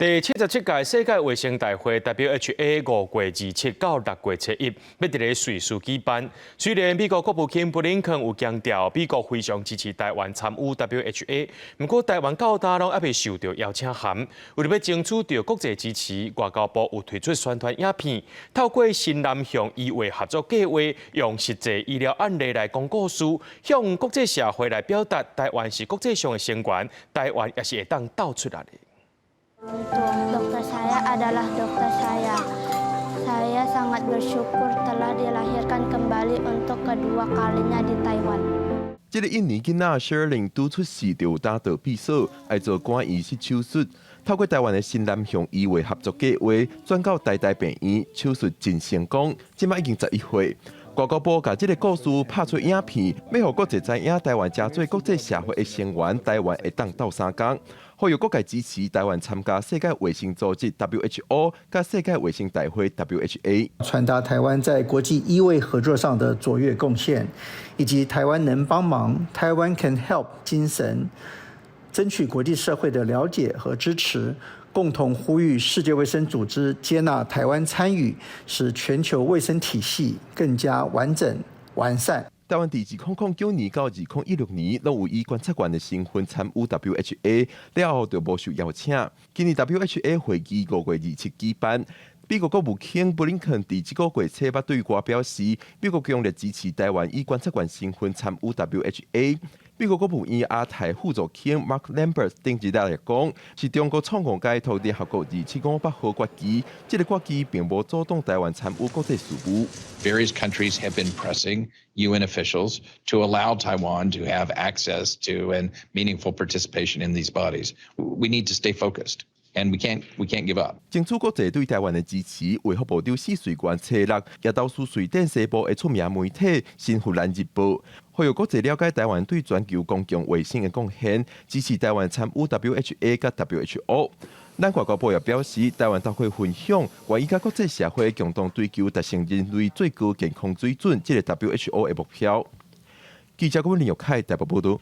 第77屆世界衛生大會 WHA 5月27到6月初一，欲佇咧瑞士舉辦。雖然美國國務卿布林肯有強調，美國非常支持台灣參與 WHA，毋過台灣到今攏猶未受著邀請函。為著欲爭取著國際支持，外交部有推出宣傳影片，透過新南向醫衛合作計劃，用實際醫療案例來講故事，向國際社會來表達台灣是國際上的成員，台灣也是會當鬥出力的。 Dokter saya adalah dokter saya. Saya sangat bersyukur telah dilahirkan kembali untuk kedua kalinya di Taiwan. 這个印尼囡仔 Sherlyn 拄出世就有膽道閉鎖，愛做肝移植手術。透過台灣的新南向醫衛合作計劃，轉到台大病院，手術真成功，這擺已經11歲。外交部共這个故事拍出影片，欲予國際知影台灣誠做國際社會的成員，台灣會當鬥相共，呼籲各界支持台灣參加世界衛生組織 WHO 佮世界衛生大會 WHA，傳達台灣在國際醫衛合作上的卓越貢獻，以及台灣能幫忙、Taiwan can help 精神，爭取國際社會的了解和支持，共同呼籲世界衛生組織接納台灣參與，使全球衛生體系更加完整完善。台灣佇2009年到2016年，攏有以觀察員的身份參與 WHA，了後就無受邀請。今年 WHA 會議5月27舉辦，美國國務卿布林肯佇這個月初捌對外表示，美國強烈支持台灣以觀察員身份參與 WHA。美國國務院亞太副助卿 Mark Lambert 頂日來講，是中國錯誤解讀聯合國275八號決議，這个決議並無阻擋台灣參與國際事務。 Various countries have been pressing UN officials to allow Taiwan to have access to and meaningful participation in these bodies. We need to stay focused, and we can't give up. 爭取國際對台灣的支持，衛福部長施瑞元初六也投書瑞典西部的出名媒體《新芬蘭日報》，呼籲國際了解台灣對全球公共衛生的貢獻，支持台灣參與 WHA 佮 WHO。咱外交部也表示，台灣透過分享，願意佮國際社會共同追求達成人類最高健康水準，這个 WHO 的目標。記者郭林玉凱台北報導。